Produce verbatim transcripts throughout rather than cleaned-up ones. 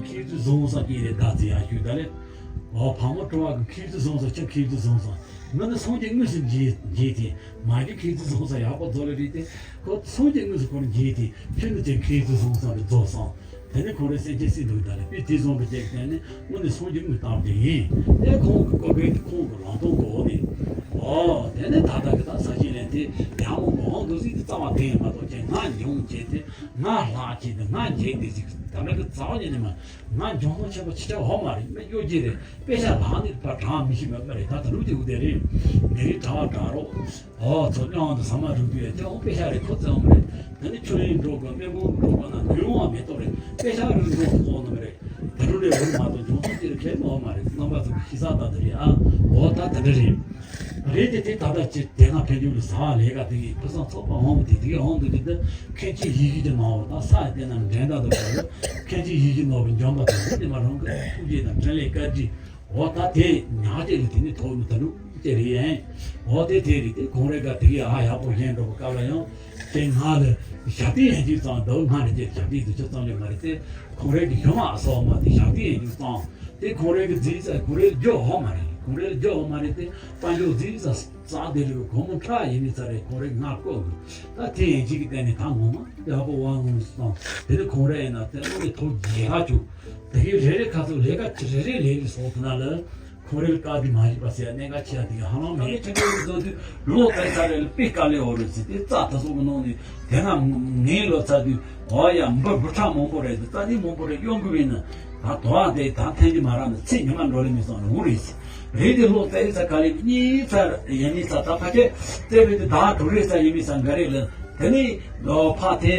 ཁྱེད་ཚོས་བཟུང་ས་ཀྱི་རེད་ད་ཚེ་ཡ་ཞུས་ད་ལེ། ཨོ་ཕ་མ་སྤྲོ་བ་གི་ཁྱེད་ཚོས་བཟུང་ས་ཁྱེད་ཁྱེད་ཚོས་བཟུང་ས་ང་ནི་སངས་རྒྱས་དངོས་སུ་མཇལ་མཇལ་ཏེ་མ་གི་ཁྱེད་ཚོས་བཟུང་ས་ཡག་པོ་རྫོགས་ལེ་རེད་དེ། ཁོ་སངས་རྒྱས་དངོས་སུ་ཁོ་རང་མཇལ་ཏེ་ཁྱེད་ནི་ཅན་ཁྱེད་ཚོས་བཟུང་ས་རེད་རྫོགས་སོང་། དེ་ནས་ཁོང་རའི་སེམས་ཅན་སྲིད་ལུགས་དང་ལས་པའི་དེ་བཟུང་བའི་རྒྱལ་ཁབ་ནི་དངོས་ནས་སངས་རྒྱས་དངོས་བཏང་བ་དེ་ཡིན། དེ་ཁོང་གི་བཀོད་པའི་ཁོང་གི་ལམ་སྟོན་གོ་ནས། ཨོ་དེ་ནས་ད་ལྟ་གི་ད་ས་གཞི་ལས་དེ་ཡག་མོ་གོ་འོང་འདུག་ཟིག་དེ་རྩ་བ་དེ་ཡང་མ་གཏོགས་ཀྱི་ང་འབྱུང་བྱས་ཏེ་ང་ལྷག་བྱས་ཏེ་ང་འཇིག་དེ་ཟིག་ད་ལྟ་གི་རྩ་བ་ཉིད་ནས་མ་ང་འབྱུང་ཁུངས་ཆེན་པོ་ཆེ་ཆེ་འོ་མ་རེད། མི་གཡོ་སྒྱུ་རེད། དཔེ་ཆ་ལག་ནས་ཕར་དྲང་མི་ཤེས་མ་མ་རེད། ད་ད་ལུགས་དེ་འུ་དེ་རེད། མི་རིགས་དྲ་བ་དྲ་རོགས། ཨོ་ཚོ་སྙོང་དུ་ཟ་མ་རུ་དུས་ཡ་ཅང་དཔེ་ཤ་རེ་ཁོ་ཙམ་རེད། ད་ནི་ཆུ་རིན་འགྲོ་དགོས་སྨན་ཁང་འགྲོ་དགོས་ན་དུས་དབང་མེ་ཏོག་རེད། དཔེ་ཤ་རུ་འགྲོ་དགོས་ནམ་རེད། ད་རུ་རེ་རུ་མ་གཏོགས་འབྱུང་ཁུངས་ཅི་རེད་ཁས་མ་མ་རེད། རྣམ་པ་ཚོ་གི་ཤི་ས་ད་དེ་རེད་ཨ། ཨོ་ད་དེ་འདྲ་རེད། རེད་དེ་དེ་ད་ལྟ་ཅི་དེ་སྔ་ཕན་ཆུང་ལ་ཟ་བ་ལས་ཀ་དེ་གི་ཕུ་སང་ཚོགས་པ་འོང་དེ་དེ་གི་འོང་དུ་དེ་ད་མཁན་ཆེན་ཡིད་བཞིན་གྱི་ནང་བ་ད་ས་ཡ་དེ་ན་འགྲན་ཟླ་དུ་བ་ལ་མཁན་ཆེན་ཡིད་བཞིན་ནོར་བུ་འཇོམས་པ་དང་དེ་མ་རང་གི་ཐུགས་རྗེ་དང་འཕྲིན་ལས་བཀའ་དྲིན། འོ་ད་དེ་ཉག་ཅིག་ལ་དེ་ནི་ཐོག་མི་ད་ལུགས་ཅི་རེད་ཡིན། འོ་དེ་དེ་རེད་དེ་ཁོང་རེ་ག་དེ་གི་ཨ་ཡག་པོ་ཡན་འགྲོ་བ་སྐབས་ལ་ཡང་དེ་ང་ལ་ཞབས་བརྟན་ཡན་ཅིག་ཙང་འདུག་ང་རེ་ཅེས་ཞབས་བརྟན་དུ་ཆ་ཙམ་ལས་མ་རེད་དེ། ཁོང་རེ་གི་ཡོང་བ་སོགས་མ་དེ་ཞབས་བརྟན་ཡན་ཅིག་ཙང་དེ་ཁོང་རེ་གི་རྫིས་ས་ཁོང་རེ་ལ་རྒྱོ་ཧོ་མ་རེད། ཁོང་རེ་ལ་རྒྱོ་ཧོ་མ་རེད་དེ་དཔལ་འབྱོར་རྫིས་ས་ཙག་དེ་རེད། སྒོར་མོ་ཁྲག་ཡིན་མི་ཚ་རེད། ཁོང་རེ་ང་བསྐོ་དགོས་ད་དེ་ཡན་ཅིག་གི་བརྟེན་ནས་ད་ངོ་མ་ཡག་པོ་བ་ངོ་སོང་དེ་ནི་ཁོང་རེ་ཡིན་ན་དེ་ལོ་ནི་ཐོག་རྒྱལ་ཁ་བཅུག་དེ་གའི་རེ་རེ་ཁ་ཚུགས་ལས་ཀ་ཅི་རེ་རེ་ལས་རེ་སོགས་དེ་ན་ལ་ཁོང་རེ་ལ་བཀག་རྒྱུ་མ་བྱེད་པ་ཟེར་གནད་འགག་ཆེ་ཡ་དེ་གའི་ཧ་ལམ་མེད། ཁྲིམས་ཡོད་བཟོ་དུས་ལོ་བཙལ་ཚར་རེ་ལ་དཔེ་དཀའ་ལས་འོ་རེད་ཟེར་དེ་རྩ་ད་སོགས་ཀྱི་ནང་ནས་དེ་ན་ངའི་ལོ་ཚ་དུས་འོ་ཡ་འབུ་འབུ་ཕྲ་མང་པོ་རེད་དེ་རྩ་ནི་མང་པོ་རེད་གཡོང་དགོས་བས་ན་ད་དོ་བ་དེ་ད་འཐེན་གྱི་མ་རག་ན་ཚེ་ཉི་མ་འགྲོ་ལེ་མི་སོང་ནི་འུ་རེད་ཟེར་རེད་དེ་ལོ་བཙལ་ཚ་ག་ལེ་གཉིས་ཚ་ཡ་མི་ཚ་ད་ཕ་ཁྱེད་བཙལ་བས་དེ་ད་དྲུག་རེ་ཚ་ཡ་མི་ཚ་འགའ་རེ་ལ། དེ་ནས་ལོ་ཕག་དེ་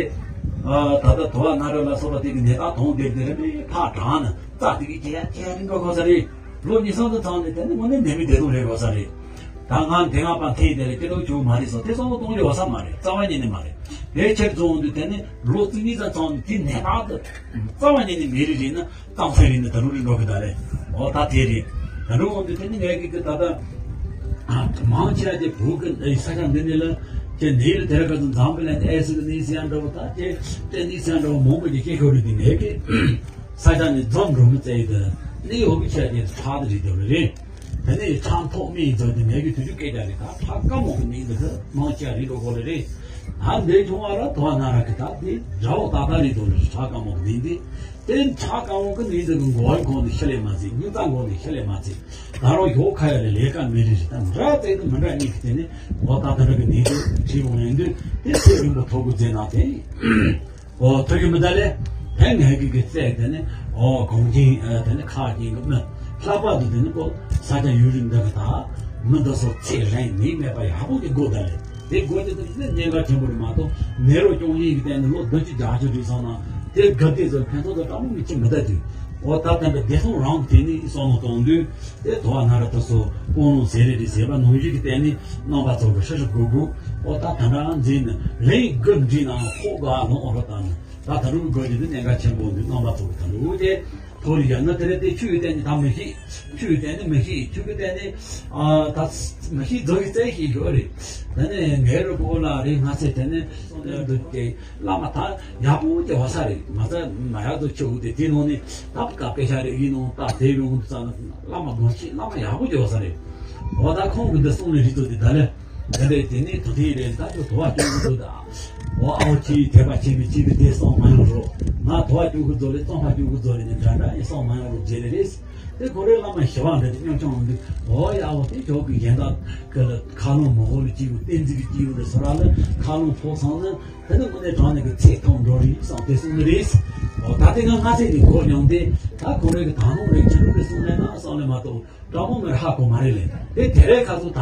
ད་ལྟ་དུ་བ་ན་རོ་ལ་སོགས་པ་དེ་གི་ནད་རྟགས་གདོང་དེར་དེ་རིམ་པས་ཕག་དྲག་ན་རྩ་དེ་གི་རྒྱས་རྒྱས་རིང་པོ་དགོས་ས་རེད། ལོ་ཉི་ཤུ་ཙམ་ཚང་ནས་དེ་ནི་དངོས་གནས་ནད་མེད་བདེ་སྡུག་རེད་དགོས་ས་རེད། ད་ང་དེ་སྔ་པ་འཐེན་དེ་ལ་སྐྱེ་ལོ་བྱུང་མ་རེད་སོ་དེ་བསམ་བློ་གཏོང་རྒྱུ་ཡོད་ས་མ་རེད། རྩ་བ་ཉིད་ནས་མ་རེད། དེ་ཕྱིར་བཟུང་དུས་དེ་ནི་ལོ་བཅུ་གཉིས་ཙམ་ཚང་ནས་དེ་ནད་རྟགས་དེ་རྩ་བ་ཉིད་ནས་མེད་རེད་རེད་ན། གཙང་སེལ་རིག་ནས་ད་རུང་རིག་འགྲོ་གི་ད་རེད། འོ་ད་དེ་རེད། ད་རུང་འོང་དུས་དེ་ནི་ངས་ཀྱི་ད་ལྟ་མང་ཆེ་བ་དེ་བོད་ཀྱི་ས་ཆ་འདི་ནས་ལ་ཅེ་འདི་ལ་དེ་ར་ག་ཚོད་འཛམ་བུ་གླིང་འདི་ཨེ་སི་གི་གནས་ས་འདྲ་བོ་ད་ཅེ་ཅེ་གནས་ས་འདྲ་བོ་མང་པོ་ཅིག་སྐྱེ་ཤོར་རེད། དེ་ངས་ཀྱི་ས་ཆ་ནས་འཛོམས་འགྲོ་མི་བཙལ་ཡི་དེ་ནི་ཡོད་གི་ཆེ་བ་དེ་ཁྲག་དེ་རེད་འདོད་རེད། དེ་ནས་ཁྲག་འཐོག་མི་ཡི་ཚོ་དེ་ངས་ཀྱི་དུས་ཚོད་སྐད་རྒྱག་རེད། ད་ཁྲག་དཀར་མོ་གི་ནི་འདི་གི་མང་ཆེ་བ་རེད་འགྲོ་གོ་ལེ་རེད། ད་འདི་བྱུང་བ་ལ་དོ་ན་ར་གི་ད་དེ་དགྲ་བོ་ཏག་ཏག་རེད་འདོད་རེད། ཁྲག་དཀར་མོ་གི་ནི་འདི། དེ་ཁྲག་དཀར་པོ་གི་ནད་འདི་གི་མགོ་བའི་གོང་ནས་ཤི་ལས་མ་ཚིག་སྙིང་རྩ་མགོ་ནས་ཤི་ལས་མ་ཚིག་ད་རུང་ཡོག་ཁ་ཡ་ལས་ལས་ཀ་མེད་རེད། ད་འདྲ་བཙལ་དུ་མི་འདྲ་གཉིས་ཀྱི་དེ་ནི་འོ་ད་ད་འདྲ་གི་ནད་འདི་ཁྲིད་འོང་ཡོང་དུས་དེ་ཚེ་རིང་པོ་ཐོག་གི་རྫས་ནང་དེ་འོ་ཐོག་གི་མི་ད་ལས་དེ་ངས་གི་གི་བཙལ་དེ་ནི་འོ་གོང་ཅིང་དེ་ནི་ཁག་ཅིང་གི་མི་ལྷག་པར་དུ་དེ་ནི་ཀོ་ས་ཆ་ཡུལ་རིགས་འདི་གི་ད་མི་འདི་ཚོ་ཚེ་རིང་ནད་མེད་པ་ཡག་པོ་གི་སྒོ་ད་ལས། དེ་སྒོ་དེ་ཚོ་ནི་གནད་འགག་ཆེན་པོ་རེད་མ་གཏོགས་ནད་རོ་སྐྱོང་ཡིན་གྱི་སྟེང་ནས་ལོ་བདུན་ཅུ་བརྒྱད་ཅུ་རེད་སོང་ན་དེ་དགའ་བདེ་ཚོར་ཕན་ཐོགས་དང་སྤྲང་མོ་མི་ཆེ་མི་ལྟ་དུས་ཨོ་ད་ད་འདྲ་བདེ་སོང་རང་དེ་ནི་བསམ་བློ་གཏོང་དུས་དེ་དོ་བ་ན་ར་ད་སོ་སྤོང་ལུང་ཟེར་རེད་དེ་ཟེར་བ་ནང་བཞིན་གྱི་སྟེང་ནས་རྣམ་པ་ཚོ་གི་ཧྲི་ཧྲི་གུ་གུ་ཨོ་ད་ད་འདྲ་འཛིན་ནས་ལན་དགུ་འདྲི་ནའང་ཁོག་ག་ལོང་ཨོ་རོ་ད་ནི་ད་ད་རུང་དགོས་ཀྱི་འདི་གནད་འགག་ཆེན་པོ་འདུག་རྣམ་པ་ཚོ་གི་ད་འདུག་དེ། ཐོག་ལ་ཡང་ན་དེ་རེད་དེ་ཆུ་ཡི་སྟེང་ནས་ད་མི་ཤེས། ཆུ་ཡི་སྟེང་ནས་མི་ཤེས། ཆུ་གི་སྟེང་ནས་ཨ་ད་མི་ཤེས་རྫོགས་ཀྱི་རྩལ་ཤེས་ཡོད་རེད། དེ་ནས་ངའི་རུ་པོ་ལ་རེད་ང་ཚེ་དེ་ནས་སོང་ནས་འདུག་སྟེ་བླ་མ་ད་ཡག་པོ་སྐྱེ་བ་ས་རེད། མ་ཚད་མ་ཡག་ཏུ་ཆུ་དེ་དེ་ནང་ནས་ད་ཀ་དཔེ་ཆ་རེ་ཡིན་ནོ་ད་དེ་ཡོང་དུ་ཙང་བླ་མ་དགོངས་ཤིག་བླ་མ་ཡག་པོ་སྐྱེ་བ་ས་རེད། འོ་ད་ཁོང་གི་འདི་གསུང་ནས་རིག་ཏུ་དེ་ད་ལས། དེ་འདྲའི་དེ་ནས་དུ་དེ་རེད་ད་ཁྱོད་དུ་བ་སྐྱོང་གི་འདུག་ད། འོ་ཨའོ་ཁྱི་དད་པ་ཆེ་མི་གཅིག་གི་དེ་སོང་མ་ཡོང་རོགས། ང་དུ་བ་སྐྱོང་གི་རྫོགས་ལས་གཙང་པ་སྐྱོང་གི་རྫོགས་ལས་ནི་འདྲ་འདྲ་ཡིན་སོང་མ་ཡོང་རོགས་རྗེས་ལས་རེད། དེ་ཁོ་རེ་བླ་མ་ཞི་བ་འདྲ་དེ་སྙོམས་ཆུང་འདུག་འོ་ཡ་འོ་དེ་ཁྱོད་ཀྱི་ཡན་དག་གི་ལ་ཁ་ལོང་མོ་ཧོ་ལ་སྐྱིད་པོ་བསྟན་འཛིན་གྱི་སྐྱིད་པོ་ལ་སོ་ར་ལ་ཁ་ལོང་ཕོག་སོང་ན་དེ་ནི་དངོས་གནས་དྲང་ནས་ཀྱི་ཚེ་ཐོག་འགྲོ་རེད་བསམ་དེ་གསུངས་ནི་རེད། འོ་ད་དེ་ང་ང་ཚེ་ནི་གོ་མྱོང་དེ་ད་ཁོ་རེ་གི་ད་ནོ་རེ་ཁྱི་རུ་རེ་གསུངས་ནས་ན་བསམ་ལས་མ་གཏོགས། དྲང་མོ་མེར་ཧ་གོ་མ་རེད་ལེ། དེ་དེ་རེད་ཁ་སོ་ད།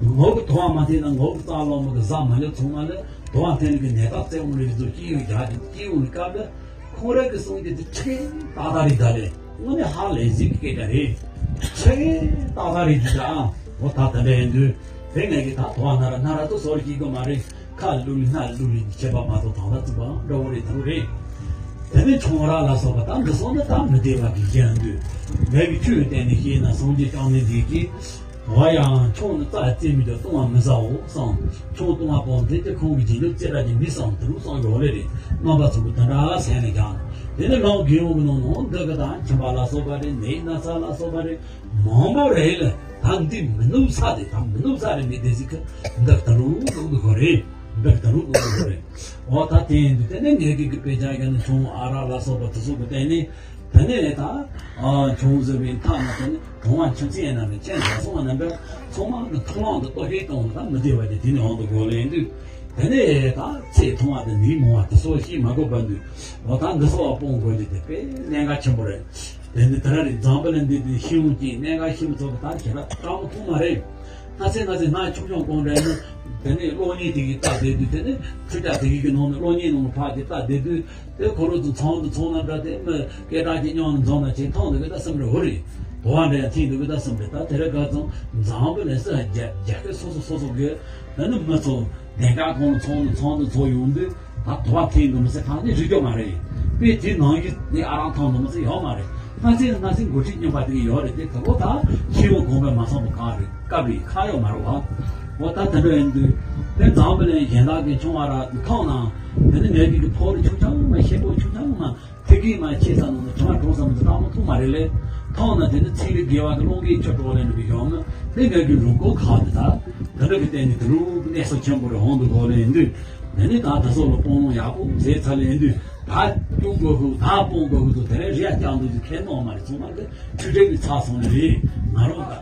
ངོ་གི་དོ་བ་མ་འཐེན་ན་ངོ་གི་རྩ་ལོ་མོ་གི་ཟ་མ་ལེ་ཚོང་མ་ལེ་དོ་བ་འཐེན་གི་ནད་རྟགས་བཙན་འོང་ལེ་རི་ཚོ་སྐྱིད་ཡོད་རྒྱ་དེ་སྐྱིད་འོང་ལེ་སྐབས་ལ་ཁོང་རེ་གི་གསུང་རྒྱུ་དེ་ཁྲེ་ཏག་ཏག་རེད་ད་ལེ། དངོས་གནས་ཧ་ལས་ཟིག་གི་སྐད་ཆ་རེད། ཁྲེ་ཏག་ཏག་རེད་ཅི་ད་ཨ། འོ་ད་ད་ལེ་ཡིན་དུས་དེ་ངས་གི་ད་དོ་བ་ན་ར་ན་ར་ཏོ་སོར་སྐྱིད་གི་མ་རེད། ཁ་ལུ་ལི་སྣ་ལུ་ལི་ཁྱད་པར་མ་གཏོགས་དང་ལ་བཙུགས་པའང་འདྲ་བོ་རེད་དང་རེད། དེ་ནས་ཆུང་ར་ལ་སོགས་པ་དང་འདི་སོགས་ནི་དང་མི་བདེ་བ་གི་གཞན་དུས་ངས་ཀྱི་ཆོས་བསྟན་ནས་ཤེས་ན་སངས་རྒྱས་བཅོམ་ལྡན་འདས་ཀྱིས་ འོ་ཡང་ཁྱོད་ནི་རྩྭ་རྩེ་མི་འདུག་ལྟུང་བ་མི་ཟ་འོ་བསམ། ཁྱོད་ལྟུང་བ་སྤོང་མཛད་དེ་ཁོང་གི་རྗེས་འཇུག་རྩེ་ར་གྱི་མི་བསམ་དུ་རུ་བསམ་ཡོད་ལེ་རེད། རྣམ་པ་ཚོ་གི་དེ་འདྲ་སེམས་ནས་ཀྱང་དེ་ནི་ལམ་རྒན་འོག་གི་ནང་ནང་འདི་གི་དང་ཁྱིམ་པ་ལ་སོགས་པ་རེད། ནད་ན་ཚ་ལ་སོགས་པ་རེད། མང་པོ་རེད་ལ། ད་འདི་མི་ནུབ་ས་དེ་ད་མི་ནུབ་ས་རེད། མི་དེ་ཟིག་གི་འདི་ད་རུ་ནུབ་དགོས་རེད། འདི་ད་རུ་ནུབ་དགོས་རེད། འོ་ད་དེ་ཡིན་དུས་དེ་ནས་ངེད་ཀྱི་གི་དཔེ་ཆ་ཡང་ན་ཆུང་ཨ་རག་ལ་སོགས་པ་དེ་ཚོ་གི་སྟེང་ནས། དེ་ནས་ད་ཨ་ཆུང་ཟེར་བའི་མཐའ་ན་དེ་ནས་གྲོང་བ་ཆུ་ཚན་ན་ནས་ཁྱེད་ཟ་སོང་བ་ན་འདྲ། ཚང་མ་གི་མཐོང་ལམ་དུ་ལྟོ་ཧེ་གཏོང་ད་མི་བདེ་བ་དེ་དེ་ནས་འོང་དུ་གོ་ལེན་དུས། དེ་ནས་ད་ཚེ་ཐུང་བ་དེ་ནི་མང་བ་དེ་སོགས་ཤིག་མ་དགོས་པ་འདུག་འོ་ད་འདི་སོགས་པ་སྤོང་དགོས་ཀྱི་དེ་དཔེ་གནད་འགག་ཆེན་པོ་རེད། དེ་ནི་དེ་ར་རེད། འཛམ་བུ་གླིང་འདི་དེ་ཤེས་ཡོན་ཅན་གནད་འགག་ཤེས་མི་ཚོགས་ཀྱི་ད་ཁྱེད་ར་སྐྲག་མོ་ཐུང་མ་རེད། ང་ཚེ་ང་ཚེ་ང་ཆུང་ཆུང་གོང་རེད་ནི། དེ་ནས་གློག་བརྙན་དེ་གི་ལྟ་བསྡད་དུས་དེ་ནས་འཕྲུལ་ཆས་དེ་གི་གི་ནང་ནས་གློག་བརྙན་ནང་ལ་ཕར་དེ་ལྟ་བསྡད་དུས། དེ་ཁོ་རང་ཚོ་ཚང་དུ་ཚང་ན་འདྲ། དེ་མི་སྐད་གྲགས་ཀྱི་མཉམ་ནས་འཛོམས་ན་ཅིག་མཐོང་འདུག་གི་ད་སེམས་རེ་འུ་རེད། དོ་བ་འདྲ་ཡང་ཐིག་འདུག་གི་ད་སེམས་རེ། ད་དེ་རེ་ག་ཚང་འཛམ་བུ་གླིང་སུ་རྒྱ་རྒྱ་སྐད་སོ་སོ་སོ་སོ་གི་ད་ནི་མི་ཚོ་གདན་ཁ་གང་ལ་ཚང་ནས་ཚང་དུ་ཚོ་ཡོང་དུས། ད་དོ་བ་ཐིག་འདུག་མི་སེ་ཐང་ནི་རིག་རྒྱུ་མ་རེད། དཔེ་དེ་ནང་གི་ནི་ཨ་རང་ཐང་འདུག་མི་སེ་ཡོད་མ་རེད། ང་ཚོའི་ང་ཚོའི་འགོ་ཁྲིད་རྙིང་པ་དེ་གི་ཡོད་རེད། དེ་དེ་ལོ་ད་ཤེས་ཡོན་གོང་འཕེལ་མ་སོང་བ་གང་རེད། སྐབས་རེ་ཁ་ཡོད་མ་རེད་བ། འོ་ད་དེ་འདྲ་ཡིན་དུས་དེ་འཛམ་བུ་གླིང་གཞན་དག་གི་ཆུང་བ་ར་མཐོང་ན། དེ་ནི་ངའི་གི་ཕོ་རི་ཆུང་ཆུང་མ་ཤེས་པོ་ཆུང་ཆུང་མ་ཐིག་གི་མ་ཆེ་ས་ནང་ན་ཆུང་བ་གྲོང་ས་མི་ཚོ་སྟག་མོ་ཐུག་མ་རེད་ལེ། མཐོང་ན་དེ་ནི་ཚིག་རིག་དགེ་བ་གི་སློང་གི་ཆུ་གྲོགས་ལེན་པའི་གཞུང་ནི་དེ་ངའི་གི་ལུང་གོ་ཁག་དེ་ད་དེ་འདྲ་གི་སྟེང་ནས་དེ་རུ་གནས་ས་ཆེན་པོ་རེ་འོང་དུ་གོ་ལེ་ཡིན་དུས། དེ་ནི་ད་དེ་སོགས་ལ་སྤོང་ལུང་ཡག་པོ་མཛད་ཚར་ལེ་ཡིན་དུས། ད་སྐྱོང་དགོས་ཁུ་ད་སྤོང་དགོས་ཁུ་དུ་དེ་རེ་རེ་ཡ་ཀྱང་དུ་ཁས་ནོར་མ་རེད། ཚང་མ་གི་ཁྲུས་ཁྲིམས་ཀྱི་ཚགས་སོང་ནི་རེད། ང་རང་ད།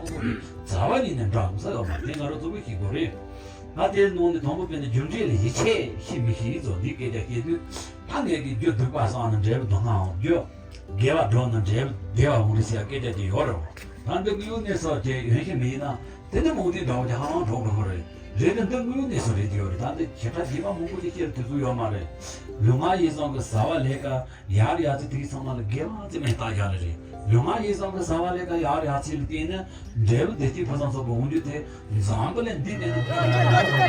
རྩ་བ་ཉིད་ནས་འདྲ་མི་ས་ཡོད་མ་རེད། ང་རང་གཙོ་བོ་ཞིག་དགོས་རེད། ང་དེའི་ནང་ནས་དང་པོ་དཔེར་ན་རྒྱུ་འབྲས་ལ་ཡིད་ཆེས་ཤེས་མི་ཤེས་ཚོ་འདི་སྐད་ཆ་བཤད་དུས། ད་ངས་ཀྱི་རྒྱུ་སྡིག་པ་བསགས་ན་འབྲས་བུ་སྡུག་བསྔལ་འོང་། རྒྱུ་དགེ་བ་བསྒྲུབས་ན་འབྲས་བུ་བདེ་བ་འོང་རེད་ཟེར་ཡ་སྐད་ཆ་དེ་ཡོད་རེད་བ། ད་འདི་དངོས་ཡོད་གནས་ཚུལ་དེ་ཡོན་ཤེས་མེད་ན་དེ་ནི་མུ་སྟེགས་འདྲ་བོ་ཅིག་ཧ་ལམ་འགྲོ་དགོས་ཀྱི་རེད། རེད་དེ་འདི་དངོས་ཡོད་གནས་ཚུལ་རེད་ཡོད་རེད། ད་འདི་བྱེ་བྲག་རྗེས་མ་མང་པོ་ཅིག་བཤད་དུས་ཚོད་ཡོད་མ་རེད། ལུས་ངག་ཡིད་གསུམ་གྱི་བྱ་བ་ལས་ཀ་ཡར་ཡར་ཚེ་དེའི་ཚང་མ་ལ་དགེ་བ་རྩིས་མེད་བཏང་བཞག་ནི་རེད། ལུས་ངག་ཡིད་གསུམ་གྱི་བྱ་བ་ལས་ཀ་ཡར་ཡར་ཚེ་ལ་བརྟེན་ནས་འབྲས་བུ་བདེ་སྐྱིད་ཕུན་སུམ་ཚོགས་པ་འོང་རྒྱུ་དེ་འཛམ་བུ་གླིང་འདི་ནས་ན།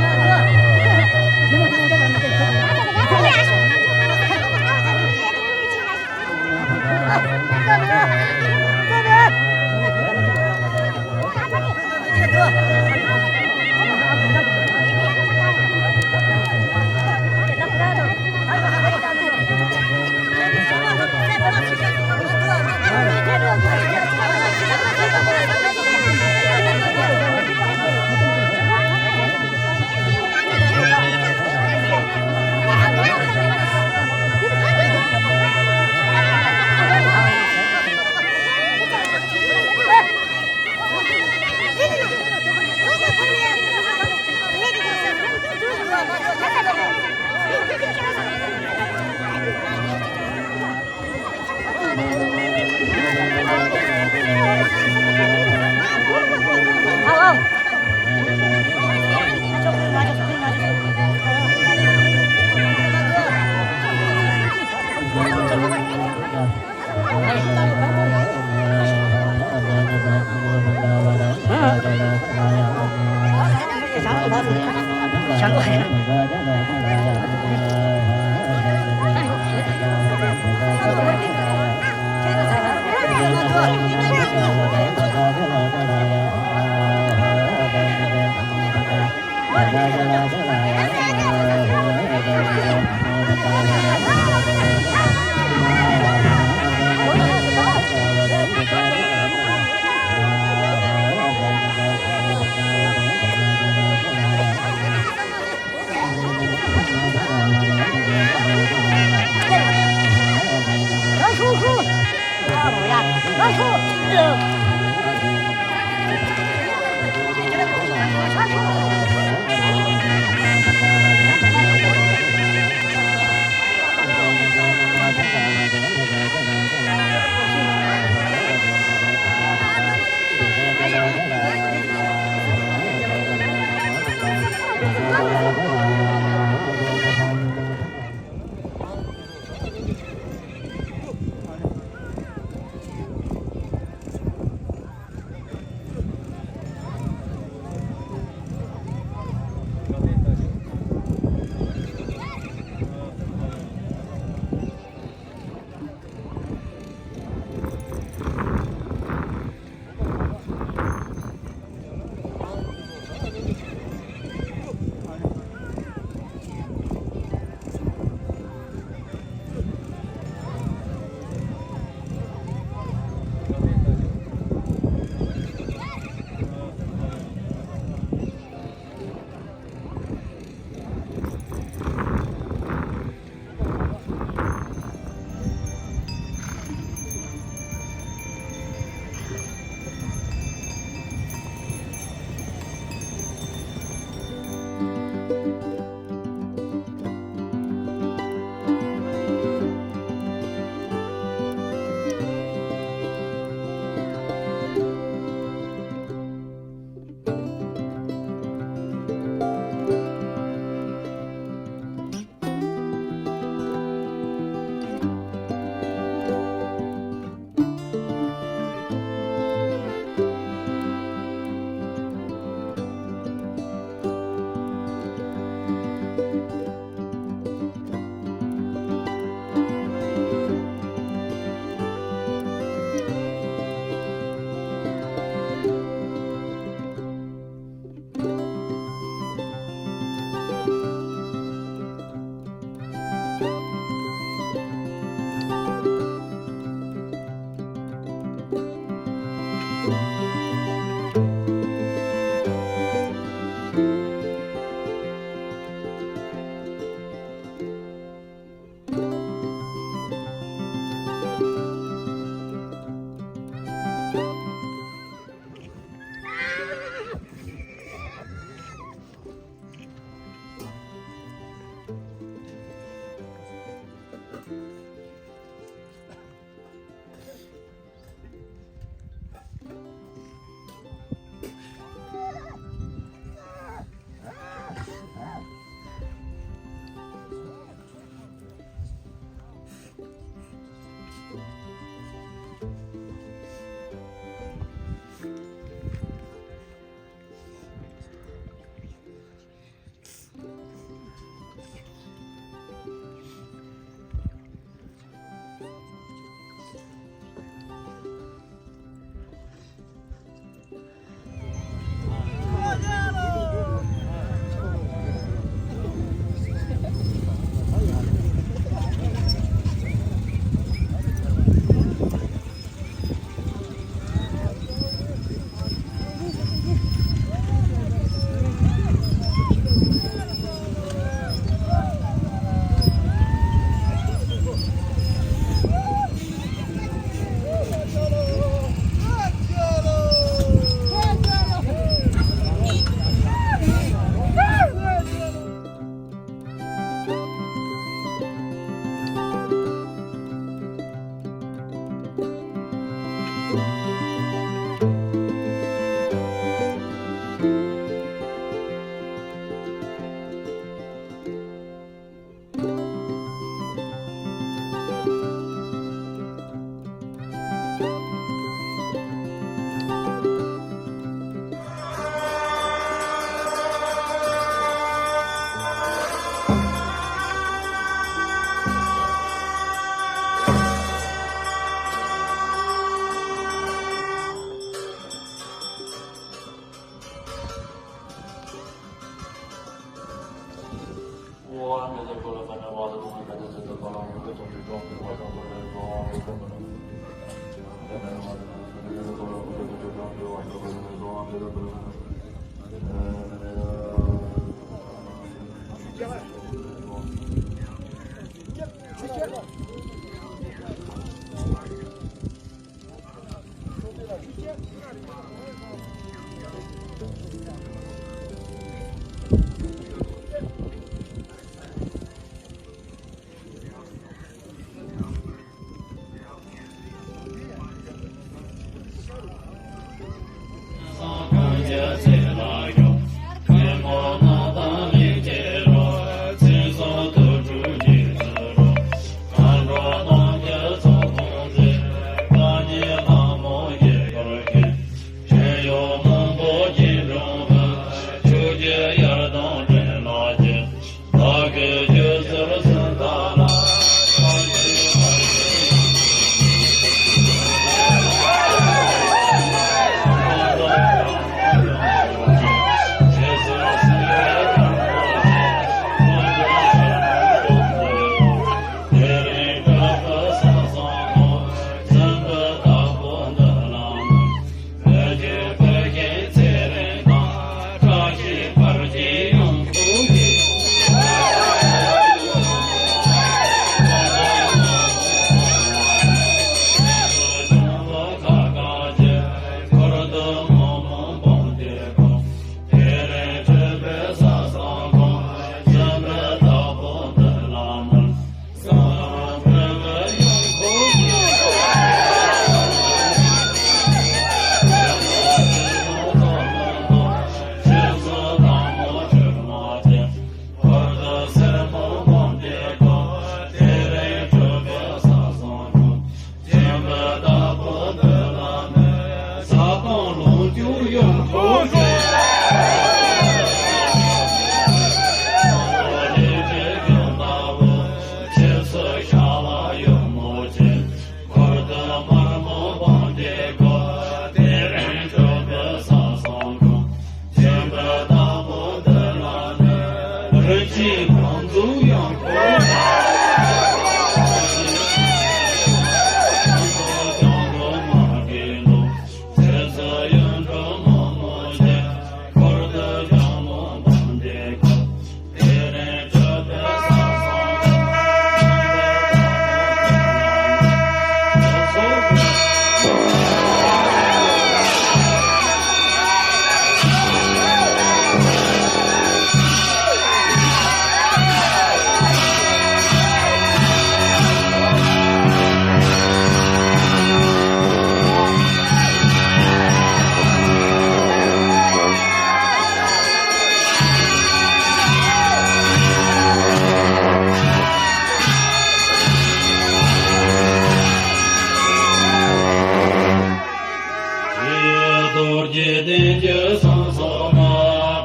རྡོ་རྗེ་གདན་གྱི་སོ་སོ་མ།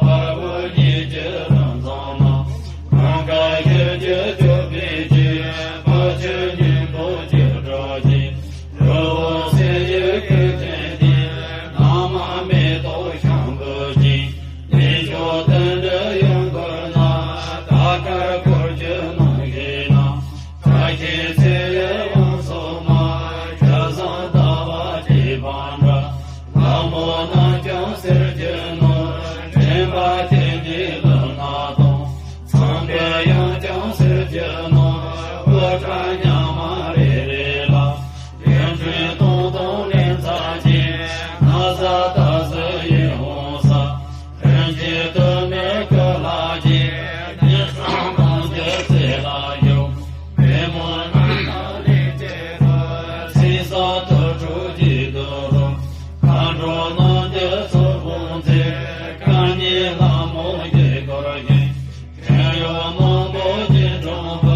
བར་པོ་ཉིད་ཀྱི་རང་མཚང་མ། གང་ག་ཡུལ་གྱི་སྤྱོད་པའི་རྒྱན། ཕ་ཆོས་སྙིང་པོ་བཅུ་དྲུག་གི། རི་བོ་སེར་ཡི་གི་སྤྱན་ཏེ། ནགས་མ་མེ་ཏོག་ཤམ་བུ་ཅན། གནས་མཆོག་དོན་གྲུབ་ཡུམ་གུར་ན། ཐ་སྐར་འཁོར་གྱི་ནང་བཞིན་ན། བཀྲ་ཤིས་ཚེ་ཡི་བང་སོ་མ། སྐལ་བཟང་ཟླ་བ་གཅིག་པ་འདྲ། ལྷ་མོ་རྣམས་ཀྱང་གསེར་གྱི་སྣོད། འདྲེན་པ་སྤྱན་གཉིས་ལུས་ངག་དང་། ཚངས་པའི་དབྱངས་ཀྱང་གསེར་གྱི་སྣོད། སྤོས་སྐྲ་ཉག་མ་རེ་རེ་ལ། གཡུ་འབྲུག་སྟོང་དང་ལན་ཚྭ་ཅན། ན་བཟའ་སྟག་གཟིག་ཡིད་འོང་ས། རིན་ཆེན་དུ་མའི་སྐུ་ལ་བརྒྱན། གདན་ས་གང་གི་རྩེ་ལ་བཞུགས། པད་མོ་རྣམས་དང་ལེགས་བྱས་པ། སྲིད་ཞིའི་དུར་ཁྲོད་ཀྱི་དུད་འགྲོ། མཁའ་འགྲོ་རྣམས་ཀྱི་ཚོགས་དཔུང་མཛད། རྐང་གཉིས་ལྷ་མོ་དཀྱིལ་འཁོར་བཞིན། བྲན་གཡོག་མང་པོ་སྐྱེ་འགྲོ་བ།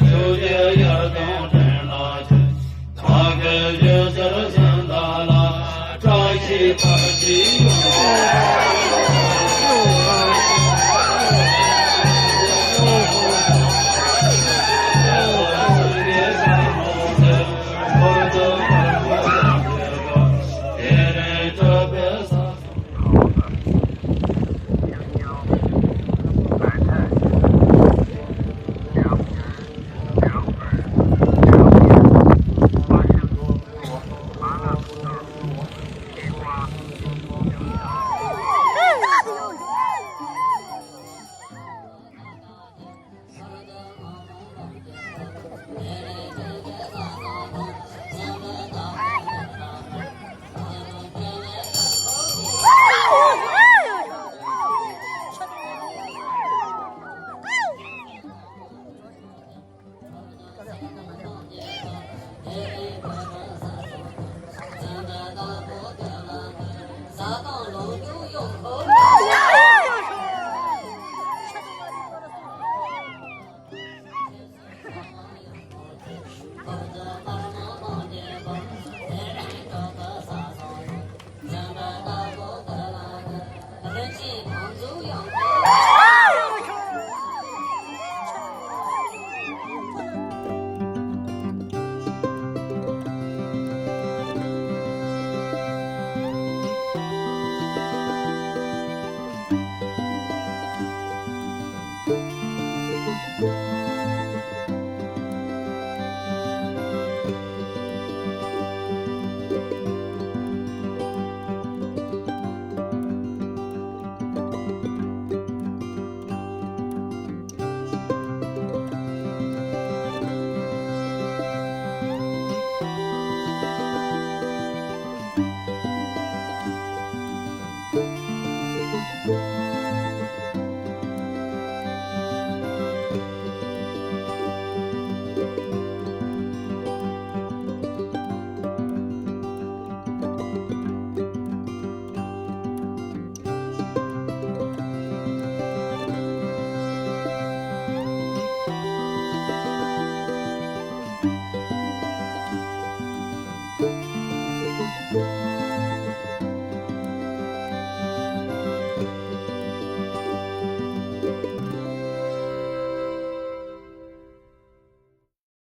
ཕྱོགས་བཅུའི་ཡར་ལྡན་བྲན་ལ་ཁྱེར། བདག་གི་ཞབས་སར་གཟན་ཟླ་ལ། བཀྲ་ཤིས་ཕར་གྱིས་